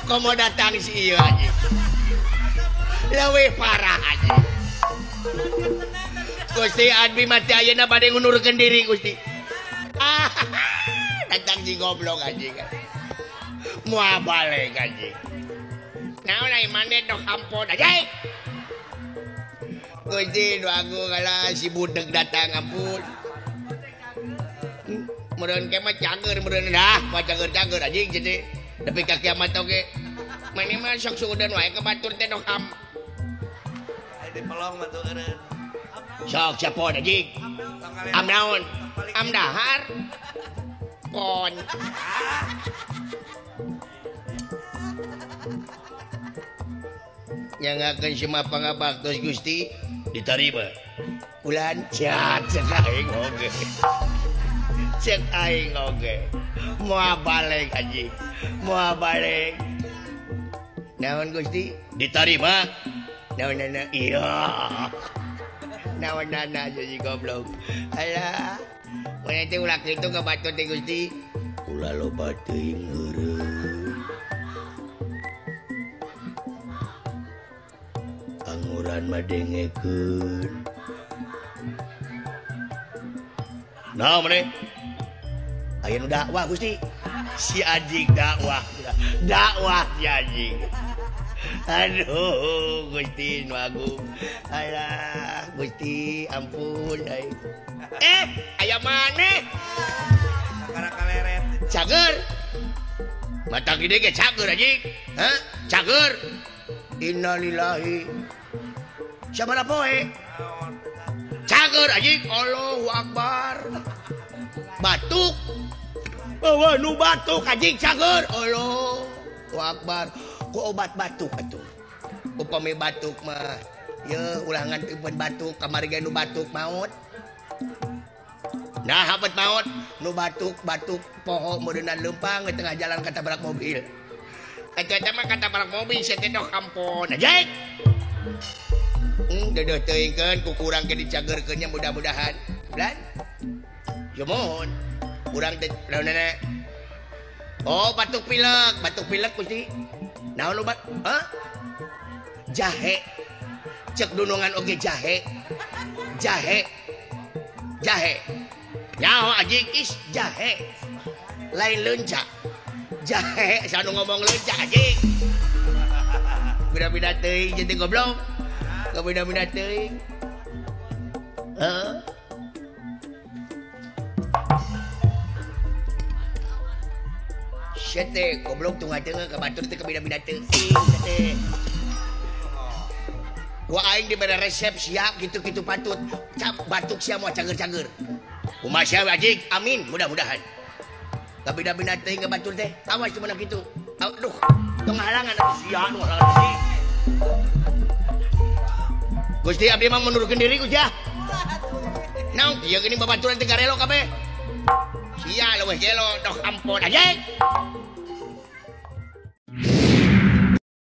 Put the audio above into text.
Komo datang si ieu anjing. Leuwih parah anjing. Gusti abdi mati ayeuna bade ngundurkeun diri Gusti. Ah, datang si goblok anjing. Moal balik anjing. Naon ai mane dok ampun anjing. Gusti nu agung kalah si budeg datang ampun. Meureun ke mah cager meureun dah, mah cager-cager anjing jadi nepi ka kiamat oge. Mane mah sok suudeun wae ka batur teh dok am. Ai di pelong mah tuh eureun. Sok siapa anjing? Am naon? Am dahar. Kon. Nyangakeun semua pangabaktos Gusti ditarima. Ulan cat cek aing oge. Cek aing oge. Moal balik anjing. Moal balik. Naon Gusti? Ditarima. Naon iya. Naon nana jadi goblok. Alah. Mun teh ulah kitu ka batur teh Gusti. Ulah loba teuing heureun. Anguran mah dengekeun. Naon maneh? Aya nu dakwah Gusti. Si anjing dakwah. Dakwah si anjing. Aduh Gusti nu agung. Alah Gusti ampun ai. Eh, aya maneh? Sakara kaleret. Cager. Mata gede ge cager anjing. Hah? Cager. Innalillahi. Sabaraha poe? Cager anjing. Allahu Akbar. Batuk. Bawa nu batuk anjing cager. Allahu Akbar. Ku obat batuk atuh. Upami batuk mah ye ulah nganteupkeun batuk kamari ge nu batuk maot. Nah hapet maot nu batuk-batuk poho meureunnan leumpang di tengah jalan katabrak mobil. Eta teh mah katabrak mobil sia teh dok ampun anjing. Dedeuh teuingkeun ku kurang ke dicageurkeun nya mudah-mudahan. Lan. Ya mohon. Urang teh launana. Oh batuk pilek Gusti. Naon obat? Hah? Jahe. Cek dunungan oge jahe. Jahe. Jahe. Nyaho anjing is jahe. Lain leunca. Jahe sanu ngomong leunca anjing. Beda-beda teuing jadi goblok. Beda-beda teuing. Heuh. Sete goblok tunggal tengah ka batur teh kabida-bida teuing sete. Gua aing dibere resep siap gitu-gitu patut. Cap batuk sia moal cager-cager. Kumaha sia anjing? Amin, mudah-mudahan. Kabida-bida teuing ka batur teh. Awas cuma kitu. Aduh, tong halangan atuh sia nu halangan anjing. Gusti abdi mah mundurkeun diri Gusti ah. Naon kieu geuning babaturan teh garelo kabeh. Sia leuwih gelo dok ampun anjing.